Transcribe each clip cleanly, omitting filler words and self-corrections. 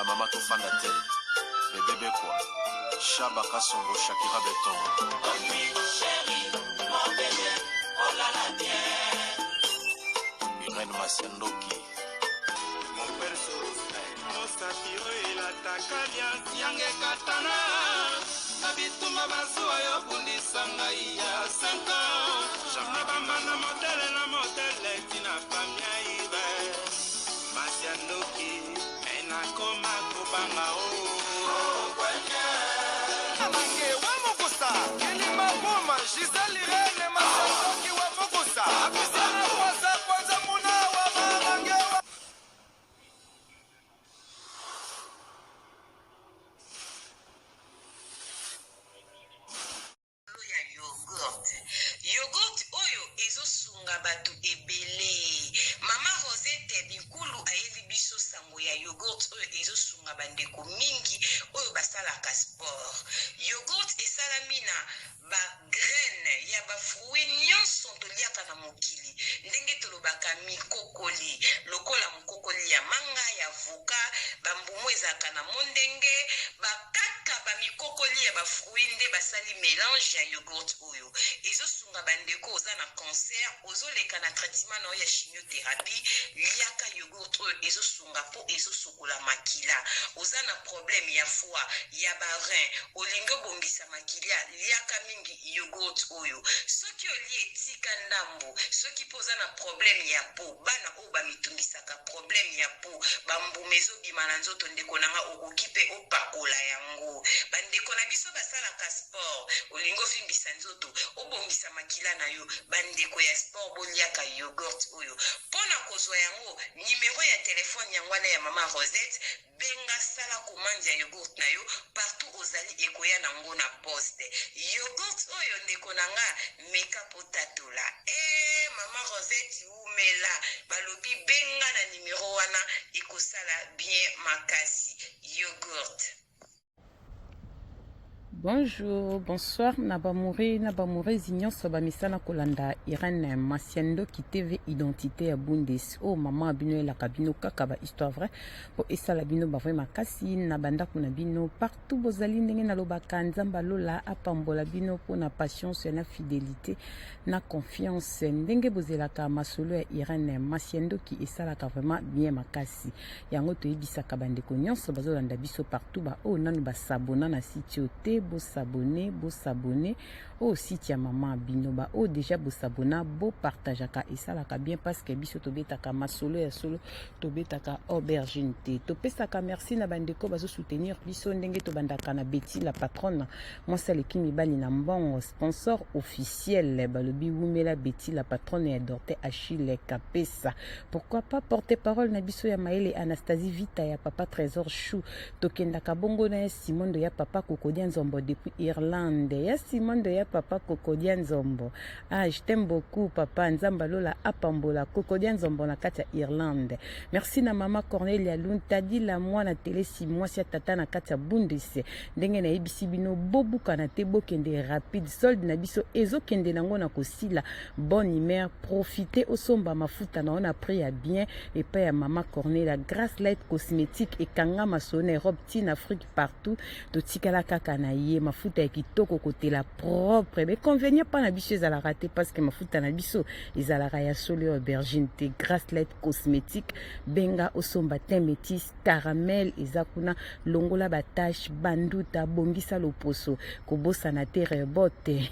Ba mama tofanda te. Bebe Bekwa, Shaba Kasongo, Shakira Beton. Irène Masiandoki. Mosapi oyo elataka liasi yange ekatana na bitumba bazuwa yo bundisa ngai ya 5 ans na bambanda modele na modele tina famia ibe masi ya ndoki me nakoma kobanga o Amange wa Mukusa, Kilima Buma, Gisèle Irene, Masandoki wa Mukusa, Apisiana Kwanza Kwanza Muna wa Mamange wa Likolo ya yoghurt. Yoghurt oyo ezo sunga batu ebele. Mama Rosette Binkulu ayeli biso sango ya yoghurt oyo ezo sunga ba ndeko mingi oyo basalaka sport. Yoghurt esalami na ba graines ya ba fruits nionso toliaka na mokili ndenge tolobaka mikokoli lokola mokokoli ya manga, ya avocat, ba mbuma ezalaka na mondenge, ba kaka ba mikokoli ya ba fruits nde basali melange ya yoghurt oyo. Ezo sunga ba ndeko oza na cancer, ozo leka na traitement na yo ya chimiotherapie, liaka yoghurt oyo ezo sunga po ezo sokola makila. Oza na problème ya foie, ya ba reins, olingi obongisa makilia, liaka mingi yoghurt oyo. Soki olie tika ndambu, soki pe oza na problème ya peau, bana oyo ba mitungisaka problème ya peau ba mbuma ezo bima na nzoto ndeko na nga okoki pe opakola yango ba ndeko na biso basalaka sport olingi ovimbisa nzoto obongisa makila na yo ba ndeko ya sport boliaka yoghurt oyo pona kozwa yango numero ya telephone yango wana ya mama Rosette Benga sala commande ya yogourt na yo partout ozali ekoya na ngo na poste. Yogourt oyo ndeko na nga meka po tatola. Eeh maman Rosette wumela balobi benga na numero wana ekosala bien makasi. Yogourt. Bonjour, bonsoir na bamoure na bamourezi nyonso bamesana kolanda Irène Masiandoki TV identité ya Bundes. Oh mama bino elaka bino kaka ba histoire vraie po esala bino ba vrai makasi na bandako na bino partout bozali ndenge nalobaka Nzambe alola apambola bino po na patience na fidélité na confiance ndenge bozelaka masolo ya Irène Masiandoki esalaka vraiment bien makasi. Yango toyebisaka bandeko nyonso bazolanda biso partout ba oyo nanu basabona na site oyo te, bosabone bosabone oyo site ya mama bino, ba oyo deja bosabona bopartageaka, esalaka bien parce que biso tobetaka masolo ya solo, tobetaka aubergine te. Topesaka merci na bandeko bazosoutenir biso ndenge tobandaka na Betty la patronne, mwasi aleki mibali na mbongo, sponsor officiel balobi wumela Betty la patronne ya Dorte Achille Kapesa. Pourquoi pas porte-parole na biso ya mayele Anastasie Vita ya papa Trésor Chou. Tokendaka bongo na ya Simondo ya papa Kokodia Nzombo depuis Irlande. Ya Simondo ya papa Kokodia Nzombo. Ah, je t'aime beaucoup papa Nzamba Lola apambola Kokodia Nzombo na kati ya Irlande. Merci na mama Cornelia Luntadila mwana telesi mwasi ya tata na kati ya Bundes. Ndenge nayebisi bino bobukana te bokende rapide solde na biso ezokende nango na kosila. Bonne humeur, profiter osomba mafuta na ona prix ya bien epai ya mama Cornelia Grace Light Cosmétique ekanga masolo na Europe ti na Afrique partout totikala kaka na ye mafuta ya kitoko kotela propre mais convenient pa na biso ezalaka te parce que mafuta na biso ezalaka ya solo ya aubergine te. Grace Light Cosmétique benga osomba teint métis caramel eza kuna longola ba tache banduta bongisa loposo kobosana te rebote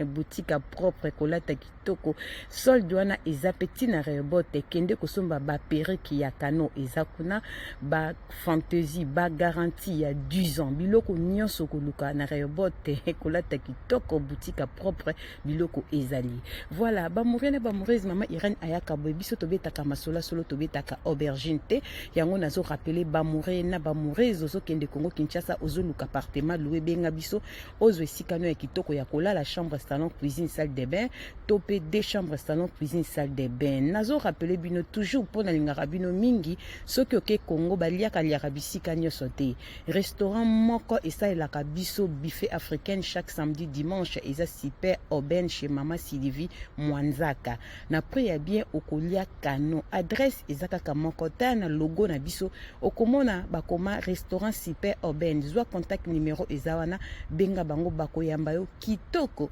boutique propre kolata kitoko solde wana eza pe tina rebote kende kosomba ba perruque ya kano eza kuna ba fantaisie ba garantie ya 10 ans biloko nyonso koluka na rebote kolata kitoko boutique propre biloko ezali voilà bamoureux na bamoureuse mama Irène ayaka boye biso tobetaka masolo solo tobetaka aubergine te yango nazo rappeler bamoureux na bamoureuse ozokende Congo Kinshasa ozoluka appartement loué benga biso ozwa esika no ya kitoko ya kolala chambre salon cuisine salle de bain to pe deux chambres salon cuisine salle de bain nazo rappeler bino toujours mpo nalingaka bino mingi soki oke Congo baliaka liaka bisika nyonso te restaurant moko esalelaka biso. biso buffet africaine chaque samedi dimanche eza super aubaine chez mama Sylvie Mwanzaka. Na prix ya bien okolia canon. Adresse eza kaka moko ta na logo na biso okomona bakoma restaurant super aubaine. Zwa contact numero eza wana, benga bango bakoyamba yo kitoko.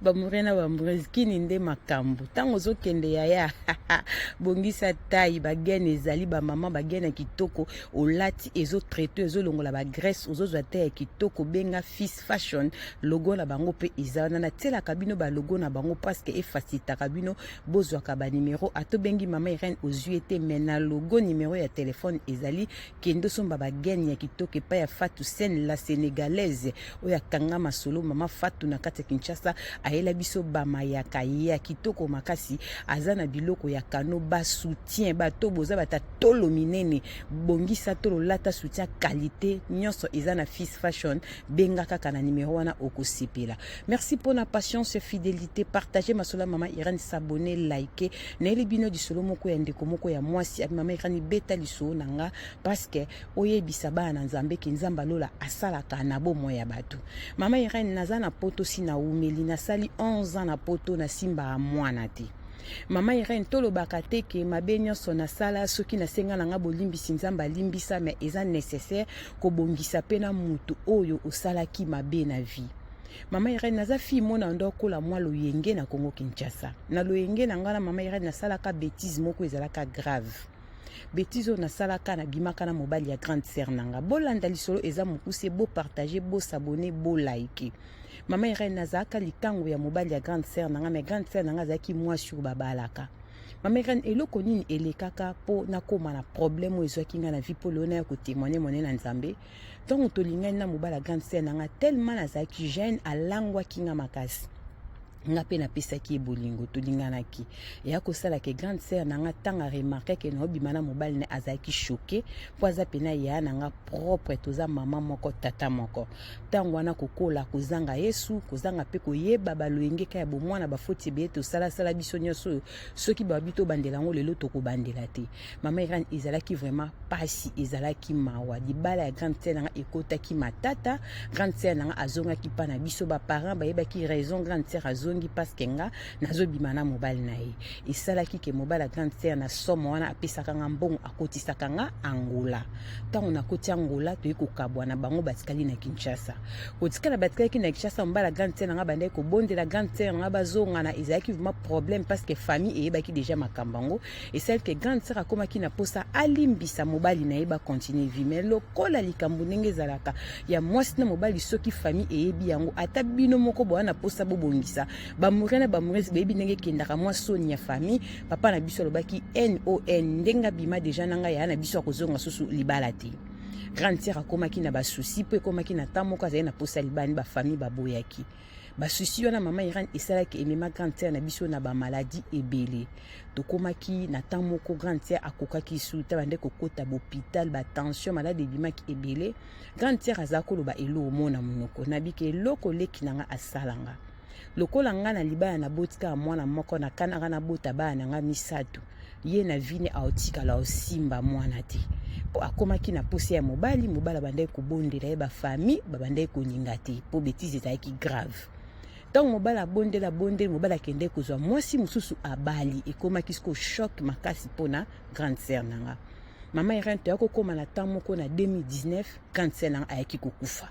Bamure na bamurese kini nde makambo ntango ozokende yaya bongisa tai bagene ezali bamama bagene ya kitoko olati ezotraite ezolongola bagrese ozozwa te ya kitoko benga fils fashion logo na bango mpe eza wana natielaka bino balogo na bango parceke efacilitaka bino bozwaka banimero ata obengi mama Irene ozwi ye te me na logo nimero ya telefone ezali kende osomba bagene ya kitoko epai ya Fatou Sène la sénégalaise oyo akanga masolo mama Fatou na kati ya Kinshasa ayela biso bamayaka ya kitoko makasi aza na biloko ya kano ba soutien bato boza bata tolo minene bongisa tolo lata soutien qualité nyonso eza na Fils Fashion benga kaka na numero wana okosepela merci mpona patience fidélité partage masolo ya mama Irene s'abonner like nayeli bino lisolo moko ya ndeko moko ya mwasi abi mama Irene beta lisolo na nga parce que oyebisa bana na nzambe ke nzambe alola asalaka na bomoi ya bato mama Irene naza na poto si naumeli nasali 11 ans na poto nasimbaka mwana te mama Irene tolobaka te ke mabe nyonso nasala soki nasenga na nga bolimbisi nzambe alimbisa mais eza nécessaire kobongisa mpe na mutu oyo osalaki mabe na vie mama Irene naza fille mona ndo akola mwa loyenge na Congo Kinshasa na loyenge na ngai na mama Irene nasalaka bêtise moko ezalaka grave bêtise oyo nasalaka nabimaka na mobali ya grande sœur na nga bolanda lisolo eza mokuse bopartage bosabonner bolike mama Irene nazalaka likango ya mobali ya grande sœur na nga mais grande sœur na nga azalaki mwasi oyo babalaka mama Irene eloko nini elekaka mpo nakóma na problème oyo ezwaki nga na vie mpo lelo naya kotémoigner mone na nzambe ntango tolingani na mobali ya grande sœur na nga tellement nazalaki jeune alangwaki nga makasi nga mpe napesaki ye bolingo tolinganaki eya kosalaka grande sœur na nga ntango aremarquer ke naobima na mobali na azalaki choqué mpo aza pena yaya na nga propre toza mama moko tata moko ntango wana kokola kozanga yesu kozanga mpe koyeba baloyenge ka ya bomwana bafoti ebele tosalasala biso nyonso oyo soki babi tobandela yango lelo tokobandela te mama Irene ezalaki vraiment pasi ezalaki mawa libala ya grande sœur na nga ekotaki matata grande sœur na nga azongaki mpa na biso baparent bayebaki raison grande sœur azongi parce que nga nazobima na mobali na ye esalaki ke mobali ya grande sœur na somo wana apesaka nga mbongo akotisaka nga Angola ntango nakoti Angola toyei kokabwa na bango batikali na Kinshasa kotikala batikalaki na Kinshasa mobali ya grande sœur na nga bandaki kobondela grande sœur na nga bazongana ezalaki vraiment problème parce que famille eyebaki déjà makambo yango esali ke grande sœur akomaki na posa alimbisa mobali na ye bacontinue vie mais lokola likambo ndenge ezalaka ya mwasi na mobali soki famille eyebi yango ata bino moko boya na posa bobongisa bamoure na bamourese bayebi ndenge ekendaka mwa soni ya famille papa na biso alobaki non ndenge abima déjà na ngai yaya na biso akozonga susu libala te grande sœur akomaki na basusi mpo ekomaki na temps moko azali na posa libala ni bafamille baboyaki basusi wana mama Irene esalaki emema grande sœur na biso na bamaladi ebele tokomaki na temps moko grande sœur akokaki su ta bande kokota bahôpital batension maladi ebimaki ebele grande sœur aza koloba eloko mona monoko nabiki eloko leki na nga asalanga lokola nga na libala naboti kaka mwana moko nakanaka nabota bana na nga misato ye na vine aotikala osimba mwana te mpo akomaki na posa ya mobali mobali abandaki kobondela ye bafamille babandaki kolinga te mpo bêtise ezalaki grave ntango mobali abondeli abondeli mobali akendeki kozwa mwasi mosusu abali ekomaki siko choc makasi mpona grande sœur na nga mama Irene toya kokóma na temps moko na 2019 grande sœur na nga ayaki kokufa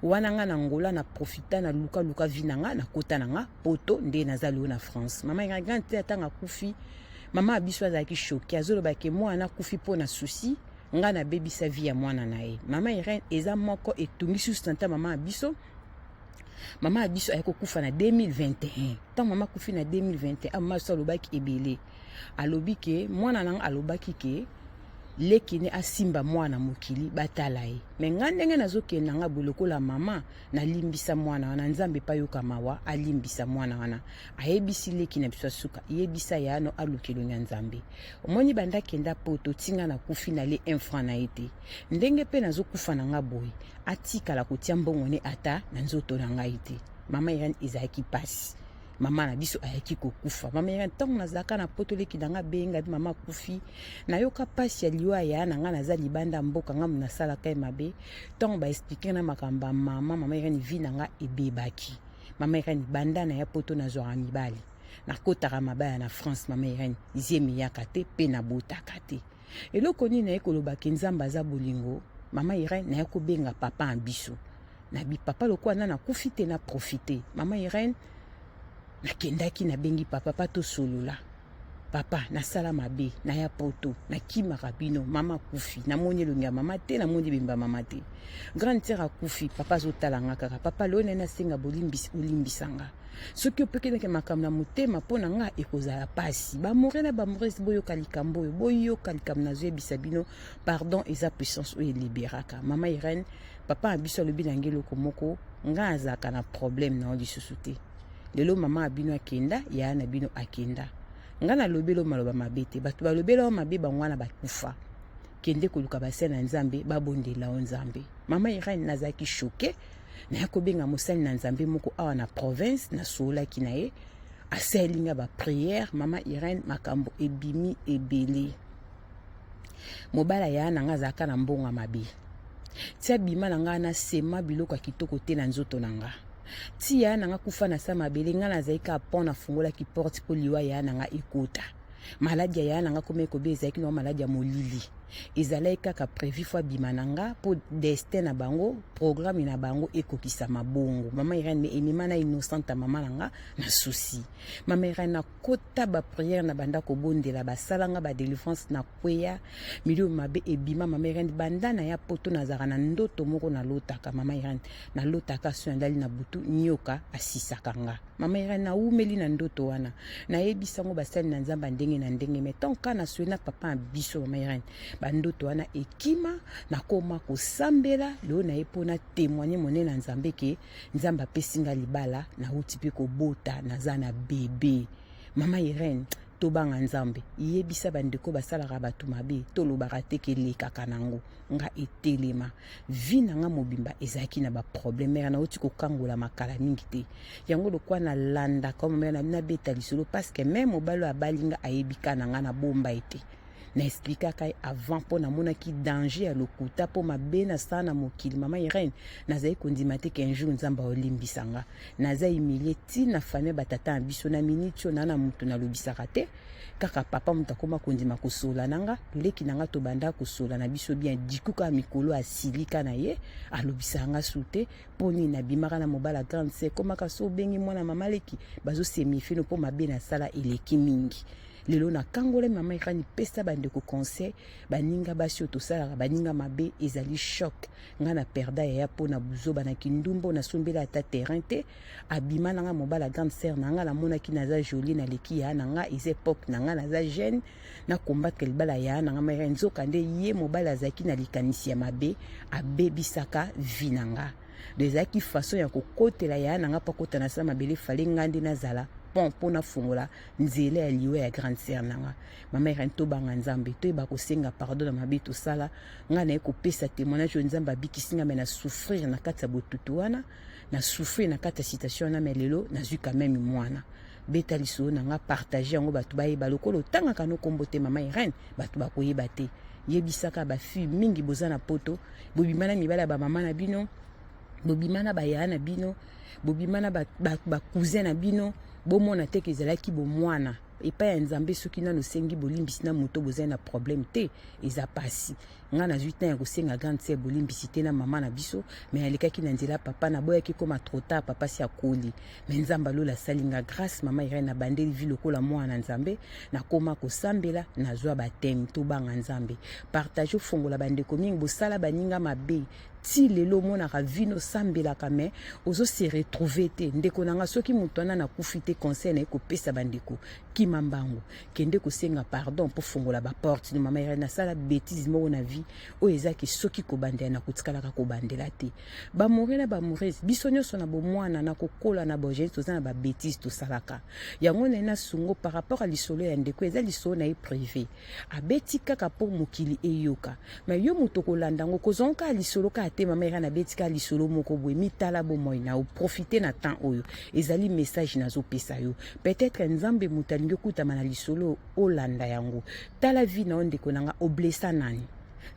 wana nga na Angola na profita na luka luka vie na nga nakota na nga poto nde naza lelo na France mama Irene grande sœur ntango akufi mama ya biso azalaki choqué azolobaki mwana akufi mpo na susi nga nabebisa vie ya mwana na ye mama Irene eza moko etungisi susu tanta mama ya biso mama ya biso ayaki kokufa na 2021 ntango mama akufi na 2021 mama biso alobaki ebele alobi ke mwana nanga alobaki ke leki ne asimba mwana mokili batala ye me ngai ndenge nazokende nga boye lokola mama nalimbisa mwana wana nzambe epai yoka mawa alimbisa mwana wana ayebisi leki na biso asuka yebisa yano aluka elongi ya nzambe omoni banda akenda poto tinga nakufi nale un franc na ye te ndenge mpe nazokufa na nga boye atikala kotia mbongo ne ata na nzoto na ngai te mama Irene ezalaki mpasi. Mama na biso ayaki kokufa. Mama Irene, ntango nazalaka na poto, leki na nga abenga bi mama akufi. Nayoka mpasi ya liwa ya na nga, naza libanda mboka, nga nasalaka ye mabe. Ntango baexpliquer na makambo ya mama, mama Irene, vie na nga ebebaki. Mama Irene, banda na ya poto, nazwaka mibali, nakotaka mabaya na France. Mama Irene, zemi eyaka te mpe nabotaka te. Eloko nini naye kolobaki? Nzambe aza bolingo. Mama Irene, naye kobenga papa ya biso nabi papa lokola na nakufi te, na profite. Mama Irene, nakendaki, nabengi papa pa tosolola. Papa, nasala mabe, naya poto, nakimaka bino. Mama akufi, namoni elongi ya mama te, namoni ebemba mama te. Grande sœur akufi, papa azotala nga kaka. Papa, lelo naye nasenga bolimbisi, olimbisa nga soki opekelaki makambo na motema mpo na nga ekozala pasi. Baamoureux na baamoureuse, boyoka likambo oyo, boyoka likambo nazoyebisa bino. Pardon eza puissance oyo eliberaka. Mama Irene, papa na biso alobi na ngai eloko moko: ngai azalaka na problème na yo lisusu te. Lelo mama ya bino akenda, yaya na bino akenda, ngai nalobeli oyo maloba mabe te. Bato balobeli oyo mabe, bango wana bakufa. Kende koluka basali na Nzambe, babondela yo Nzambe. Mama Irene, nazalaki choquée. Naya kobenga mosali na Nzambe moko awa na province, nasololaki na ye, asaleli nga baprière. Mama Irene, makambo ebimi ebele. Mobali aya na nga azalaka na mbongo mabe ti abima na ngai, nasema biloko ya kitoko te na nzoto na nga. Ti ya na nga kufa na sa mabele, ngai nazali kaka pont, nafungolaki porte mpo liwa ya na nga ekota. Maladie ya na nga koma ekobe, ezalaki na maladie ya molili, ezalaki kaka prévu faut abima na nga mpo destin na bango, programme na bango ekokisama bongo. Mama Irene, emema na innocente ya mama na nga na susi. Mama Irene, nakota baprière na banda kobondela, basalanga badélivrance, nakweya, milio mabe ebima. Mama Irene, banda na ya poto, nazalaka na ndoto moko nalotaka. Mama Irene, nalotaka so nalali na butu, nyoka asisaka nga. Mama Irene, nawumeli na ndoto wana, nayebisango basali na Nzambe ndenge na ndenge, mais tant ka nasoye na papa ya biso, mama Irene, bandoto wana ekima. Nakoma kosambela. Lelo naye mpona témoigne monene na Nzambe ke Nzambe apesi nga libala, nauti mpe kobota, naza na bebe. Mama Irene, tobanga Nzambe. Yebisa bandeko basalaka bato mabe, tolobaka te ke elekaka nango. Nga etelema, vie na nga mobimba ezalaki na baproblème. Mere nauti kokangola makala mingi te, yango lokwa nalandaka mama nabeta lisolo, parce que même mobali oyo abali nga ayebi ka na nga nabomba ye te. Na expliquaka ye avant mpo namonaki danger ya lokuta, mpo mabe nasala na mokili. Mama Irene, nazali kondima te ke un jour Nzambe aolimbisa nga. Naza humilié ntina famille batata na biso. Na miniti oyo naa na motu nalobisaka te, kaka papa moto akóma kondima kosola na nga. Leki na nga, tobanda kosola na biso bien diku, kaka mikolo asilika na ye, alobisaka nga su te. Mpo nini? Nabimaka na mobala grande sœur. Ekomaka so obengi mwana mama leki, bazosemifino mpo mabe nasala eleki mingi. Lelo nakangola. Mama Irani, pesa bandeko conseil, baninga basi oyo tosalaka baninga mabe, ezali choc. Ngai na perda yaya mpo na buzoba na kindumbo, nasombela ata terrain te. Abima na nga mobala grande sœur na nga, namonaki naza jolie, naleki ya na nga, eza époque na nga, naza jeune, na combattre libala ya na nga mere. Nzoka nde ye mobali azalaki na likanisi ya mabe, abebisaka vie na nga. Donc ezalaki façon ya kokotela ya na nga mpo akota na sa mabele. Fallait nga nde nazala pont mpo nafungola nzela ya liwa ya grande sœur na nga. Mama Irene, tobanga Nzambe, toyeba kosenga pardon na mabe tosala. Ngai naye kopesa témoignage oyo Nzambe abikisi nga, mais na souffrir na kati ya botutu wana, na souffrir na kati ya situation wana, mais lelo nazwi quand même mwana. Beta lisolo na nga, partage yango, bato bayeba. Lokola otangaka no kombo te, mama Irene, bato bakoyeba te. Yebisaka bafille mingi boza na poto, bobima na mibali ya bamama na bino, bobima na bayaya na bino, bobima na bacousin na bino, bomona te ke ezalaki bomwana epai ya Nzambe. Soki nano osengi bolimbisi na moto, bozali na problème te. Eza pasi. Ngai nazwi ntan ya kosenga grande sœur bolimbisi te na mama na biso, mais alekaki na nzela papa, naboyaki koma trop tard, papa si akoli. Mais Nzambe alola asali nga grâce. Mama Irene, nabandeli vie lokola mwana na Nzambe, nakoma kosambela, nazwa baptême. Tobanga Nzambe. Partage, ofongola bandeko mingi bosala baninga mabe ti lelo omonaka vino osambelaka, mais ozose retrouver te. Ndeko na nga, soki moto wana nakufi te, conseil na ye kopesa bandeko: kima mbango, kende kosenga pardon mpo fongola baporte no. Mama Irene, nasala bétise moko na vie oyo ezaki soki kobandela, na kotikalaka kobandela te. Baamoureux na baamoureuse, biso nyonso na bomwana, na kokola, na bojeune, toza na babétise tosalaka. Yango na ye nasungo par rapport a lisolo ya ndeko, eza lisolo na ye privé, abeti kaka mpo mokili eyoka. Mais yo moto kolanda yango, kozwanga kaka lisolo kaka. kaka te mama Irene abeti kaka lisolo moko boye. Mitala bomoi na yo, profite na temps oyo. Ezali message nazopesa yo. Peut-être Nzambe moto alingi okutama na lisolo olanda yango. Tala vie na yo ndeko na nga, oblessa nani?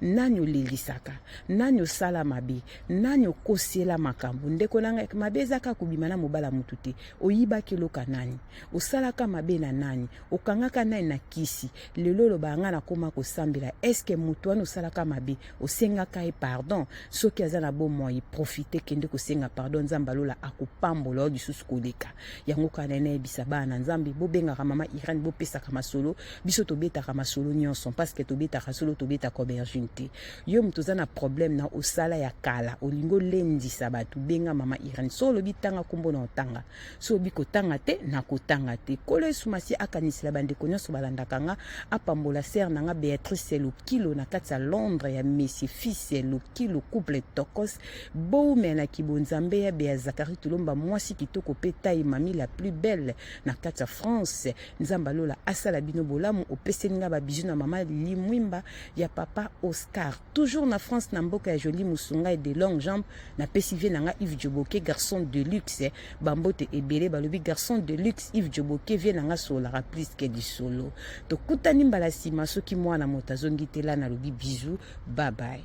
Nani olelisaka? Nani osala mabe? Nani okosela makambo? Ndeko na ngai, mabe eza kaka kobima na mobala motu te. Oyibaki eloka nani? Osalaka mabe na nani? Okangaka nani na kisi? Lelo olobaka ngai nakoma kosambela. Est-ce que motu wana osalaka mabe osengaka ye pardon? Soki aza na bomoi, profite, kende kosenga pardon. Nzambe alola akopambola yo lisusu koleka. Yango kaka naye nayebisa bana na Nzambe, bobengaka mama Irene, bopesaka masolo. Biso tobetaka masolo nyonso parce que tobetaka solo, tobetaka aubergine te. Yo moto oza na problème na osala ya kala, olingi olendisa bato, benga mama Irene. So olobi tanga kombo na otanga, so olobi kotanga te na kotanga te. Nkolo Yesu Masiya akanisela bandeko nyonso balandaka nga, apambola sœur na nga Béatrice Lokilo na kati ya Londres, ya Messie fils Lokilo, couple tokos bowumela na kibonzambe ya Bea Zakari Tulomba, mwasi kitoko pe taille mami la plus belle na kati ya France. Nzambe alola asala bino bolamu. Opeseli nga ba bisous na mama Limwimba ya papa Oscar, toujours na France, na mboka ya Jolie Musunga et de longues jambes. Napesi vie na nga Yves Djoboke, garçon de luxe, bambote ebele balobi garçon de luxe Yves Djoboke, vie na nga solaka plus que lisolo. Tokutani mbala nsima soki mwana moto azongi te la, nalobi bisous, bye bye.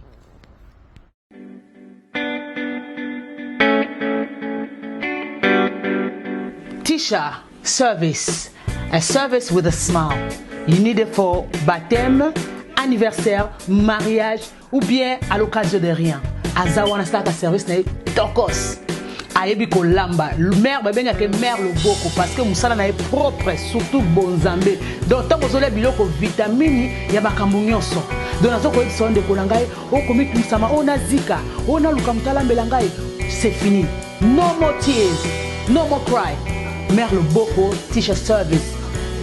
Tisha Service, a service with a smile. You need it for baptême, anniversaire, mariage ou bien à l'occasion de rien. Aza wana asalaka service na ye tokos. Ayebi kolamba. Mère babengaka mère loboko parce que mosala na ye propre, surtout bonzambe. Donc ntango ozolia biloko vitamini ya makambo nyonso. Donc nazo koyebisa yo ndeko na ngai, okomitungisama oyo nazika, oyo naluka moto alambela ngai, c'est fini. No more tears, no more cry. Mère loboko, Tisha Service.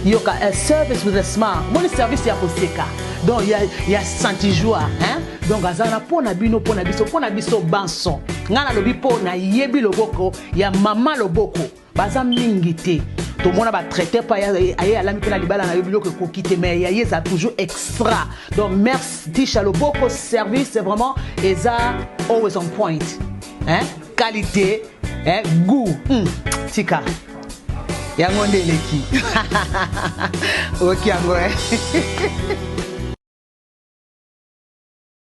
Yoka, a service with a smile. Moni service ya koseka. Donc ya ya senti joie, hein? Donc aza na pona bino, pona biso, pona biso banso. Nga nalobi po na yebi loboko ya mama loboko. Baza mingi te. Tomona ba traité pa aye alami pe na libala na yo biloko ekoki te, mais ya ye eza toujours extra. Donc merci Tisha Loboko service, c'est vraiment eza always on point. Hein? Qualité, hein? Goût. Tika. Yango nde eleki. Oki yango, hein?